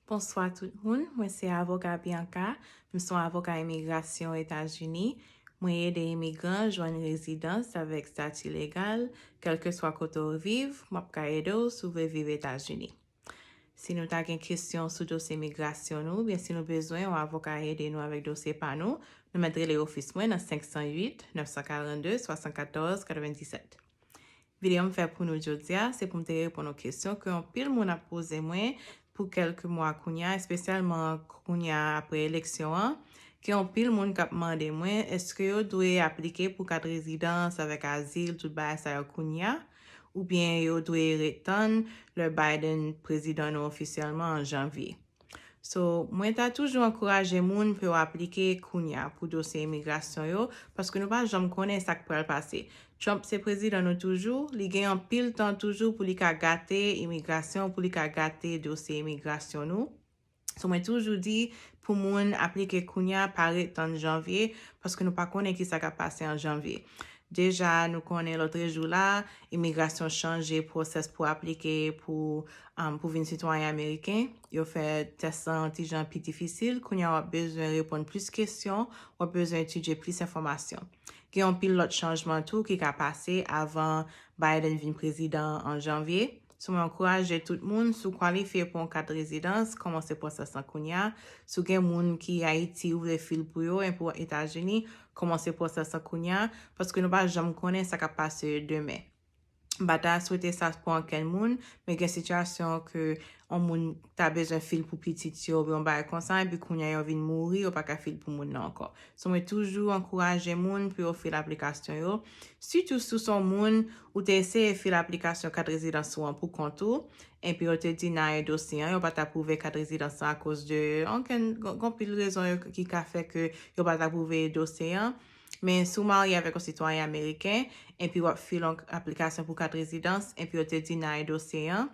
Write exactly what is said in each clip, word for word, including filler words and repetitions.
Bonswa tout moun, mwen se avoka Bianca, m se yon avoka imigrasyon Etazini. Mwen ede imigran jwenn rezidans avèk stati legal, kèlkeswa kote w viv, m ap ka ede w si w vle viv Etazini. Si nou ta gen kesyon sou dosye imigrasyon nou, oubyen si nou bezwen yon avoka ede nou avèk dosye pa nou, nou mèt rele ofis mwen nan senk san uit, nèf san karannde, swasannkatòz, katrevenndisèt. Videyo m fè pou nou jodi a, se pou m te reponn yon kesyon ke anpil moun ap poze mwen pou kèlke mwa kounye a, espesyalman kounye a apre eleksyon an, gen anpil moun k ap mande mwen èske yo dwe aplike pou kat rezidans avèk azil, tout bagay sa yo kounye a, oubyen yo dwe ret tann lè Biden prezidan nou ofisyèlman an janvye. So, mwen ta toujou ankouraje moun pou yo aplike kounye a pou dosye imigrasyon yo, paske nou pa janm konnen sa k pral pase. Trump se prezidan nou toujou, li gen anpil tan toujou pou li ka gate imigrasyon, pou li ka gate dosye imigrasyon nou. So, mwen toujou di pou moun aplike kounye a, pa ret tann janvye, paske nou pa konnen ki sa k ap pase an janvye. Deja, nou konnen lòtrejou la, imigrasyon chanje pwosès pou aplike pou, um, pou vin sitwayen ameriken. Yo fè tès lan yon ti jan pi difisil. Kounye a w ap bezwen reponn plis kesyon, w ap bezwen etidye plis enfòmasyon. Gen yon pil lòt chanjman tou ki ka pase avan Biden vin prezidan an janvye. So, mwen ankouraje tout moun, si w kwalifye pou yon kat rezidans, kòmanse pwosès lan kounye a. Si w gen moun ki Ayiti, ou vle fil pou yo, e pou Etazini, kòmanse pwosès lan kounye a, paske nou pa janm konnen sa k ap pase demen. M pa ta swete sa pou ankenn moun, men gen sitiyasyon ke yon moun ta bezwen fil pou pitit yo, oubyen yon bagay konsa, epi kounye a yo vin mouri, yo pa ka fil pou moun nan ankò. So, mwen toujou ankouraje moun pou yo fil aplikasyon yo, sitou si w se yon moun ou te eseye fil aplikasyon kat rezidans ou an pou kont ou, epi yo te deny dosye an, yo pa t apwouve kat rezidans lan akoz de ankenn, gon, gon pil rezon yo ki ka fè ke yo pa t apwouve dosye an. Men si w marye avèk yon sitwayen ameriken, epi w ap fil yon aplikasyon pou kat rezidans, epi yo te deny dosye an,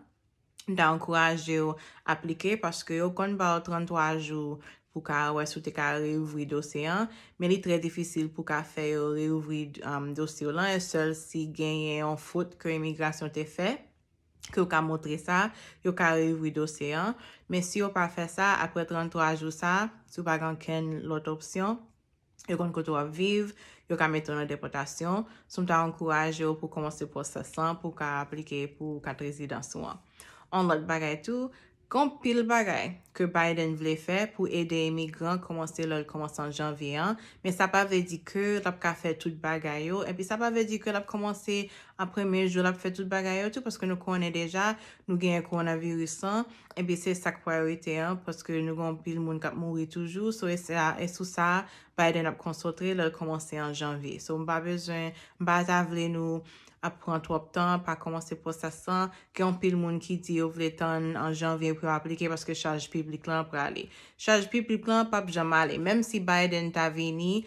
m ta ankouraje w aplike, paske yo konn ba w tranntwa jou pou ka wè si w te ka reouvri dosye an, men li trè difisil pou ka fè yo reouvri, um, dosye w lan, e sèl si genyen yon fot ke imigrasyon te fè, ke w ka montre sa, yo ka reouvri dosye an. Men si yo pa fè sa, apre tranntwa jou sa, si w pa gen ankenn lòt opsyon, yo konn kote w ap viv, yo ka mete w nan depòtasyon. So, m ta ankouraje w pou kòmanse pwosès lan, pou w ka aplike pou kat rezidans ou an. Yon lòt bagay tou, gen anpil bagay ke Biden vle fè pou ede imigran kòmanse lè l kòmanse an janvye an, men sa pa vle di ke l ap ka fè tout bagay yo, epi sa pa vle di ke l ap kòmanse a premye jou, l ap fè tout bagay yo tou, paske nou konnen deja, nou genyen kowonaviris lan, epi se sa k prayorite an, paske nou gen anpil moun k ap mouri toujou, so e sa, e sou sa, Biden ap konsantre lè l kòmanse an janvye. So, m pa bezwen, m pa ta vle nou ap pran twòp tan, pa kòmanse pwosès lan. Gen anpil moun ki di yo vle tann an janvye pou yo aplike paske chaj piblik lan prale. Chaj piblik lan p ap janm ale. Menm si Biden ta vini,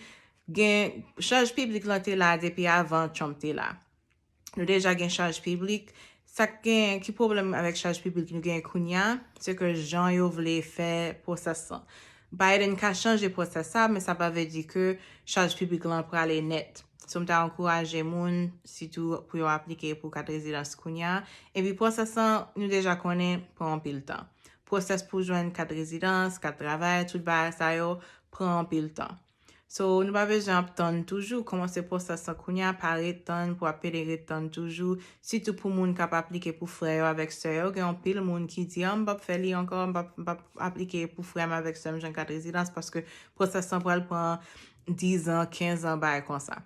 gen, chaj piblik lan te la depi avan Trump te la. Nou deja gen chaj piblik. Sa k gen, ki pwoblèm avèk chaj piblik nou gen kounye a, se ke jan yo vle fè pwosès lan. Biden ka chanje pwosès sa, men sa pa vle di ke chaj piblik lan prale nèt. So, m ta ankouraje moun, sitou pou yo aplike pou kat rezidans kounye a. Epi pwosès lan, nou deja konnen, pran anpil tan. Pwosès pou jwenn kat rezidans, kat travay, tout bagay sa yo pran anpil tan. So, nou pa bezwen ap tann toujou, kòmanse pwosès lan kounye a, pa ret tann pou ap pede ret tann toujou. Sitou pou moun k ap aplike pou frè yo avèk sè yo, gen anpil moun ki di, "Ah, m p ap fè li ankò, m p ap, m p ap aplike pou frè m avèk sè m jwenn kat rezidans," paske pwosès lan pral pran diz an, kenz an, bagay konsa.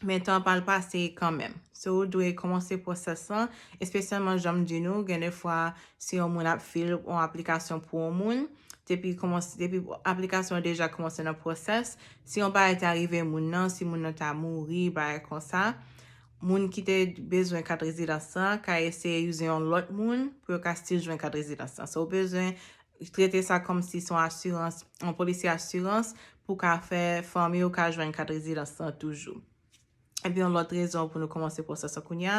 Men tan pral pase kanmenm. So, ou dwe kòmanse pwosès lan, espesyalman jan m di nou, gen de fwa, si yon moun ap fil yon aplikasyon pou yon moun, depi kòmanse, depi aplikasyon an deja kòmanse nan pwosès, si yon bagay ta rive moun nan, si moun nan ta mouri, bagay konsa, moun ki te bezwen kat rezidans lan ka eseye use yon lòt moun pou yo ka still jwenn kat rezidans lan. So, ou bezwen trete sa kòmsi se yon asirans, yon polisi asirans pou ka fè fanmi w ka jwenn kat rezidans lan toujou. Epi yon lòt rezon pou nou kòmanse pwosès lan kounye a,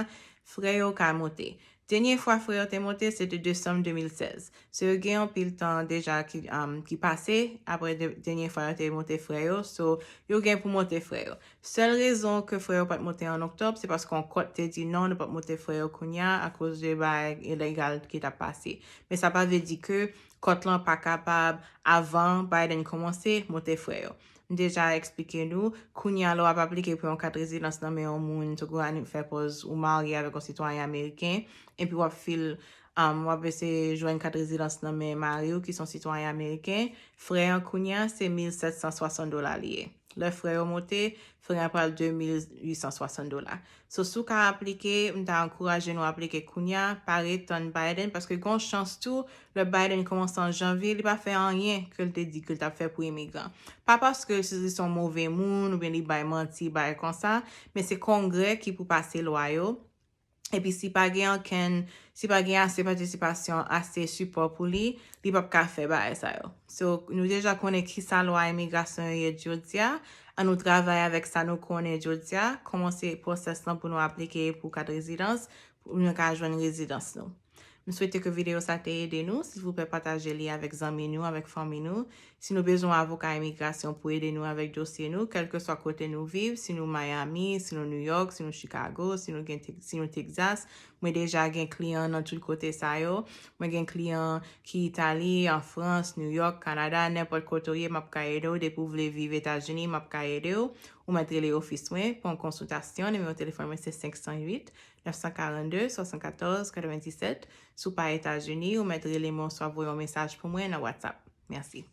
frè yo ka monte. Dènye fwa frè yo te monte, se te desanm de mil sèz. So, yo gen anpil tan deja ki, um, ki pase, apre de, dènye fwa yo te monte frè yo. So, yo gen pou monte frè yo. Sèl rezon ke frè yo pa t monte an oktòb, se paske yon kòt te di non, nou p ap monte frè yo kounye a, akoz de bagay ilegal ki t ap pase. Men sa pa vle di ke kòt lan pa kapab, avan Biden kòmanse, monte frè yo. M deja eksplike nou, kounye a la w ap aplike pou yon kat rezidans nan men yon moun, tankou ann fè pòz ou marye avèk yon sitwayen ameriken, epi w ap fil, um, w ap eseye jwenn kat rezidans nan men mari w ki se yon sitwayen ameriken, frè an kounye a se mil sèt san swasant dola li ye. Lè frè yo monte, frè an pral de mil uit san swasant dola. So, si w ka aplike, m ta ankouraje nou aplike kounye a, pa ret tann Biden, paske gen yon chans tou, lè Biden kòmanse an janvye, li pa fè anyen ke l te di ke l t ap fè pou imigran. Pa paske se, se yon move moun, oubyen li bay manti, bagay konsa, men se Kongrè ki pou pase lwa yo. Epi si pa gen ankenn, si pa gen ase patisipasyon, ase sipò pou li, li p ap ka fè bagay sa yo. So, nou deja konnen kisa lwa imigrasyon yo ye jodi a, ann nou travay avèk sa nou konnen jodi a, kòmanse pwosès lan pou nou aplike pou kat rezidans, pou nou ka jwenn rezidans nou. M swete ke videyo sa te ede nou. Silvouplè, pataje li avèk zanmi nou, avèk fanmi nou. Si nou bezwen avoka imigrasyon pou ede nou avèk dosye nou, kèlkeswa kote nou viv, si nou Miami, si nou New York, si nou Chicago, si nou gen Tex-, si nou Texas, mwen deja gen kliyan nan tout kote sa yo. Mwen gen kliyan ki Itali, an Frans, New York, Kanada, nenpòt kote w ye, m ap ka ede w. Depi w vle viv Etazini, m ap ka ede w. Ou mèt rele ofis mwen pou yon konsiltasyon. Nimewo telefòn mwen se senk san uit, nèf san karannde, swasannkatòz, katrevenndisèt. Si w pa Etazini, ou mèt rele mwen oswa voye yon mesaj pou mwen nan WhatsApp. Mèsi.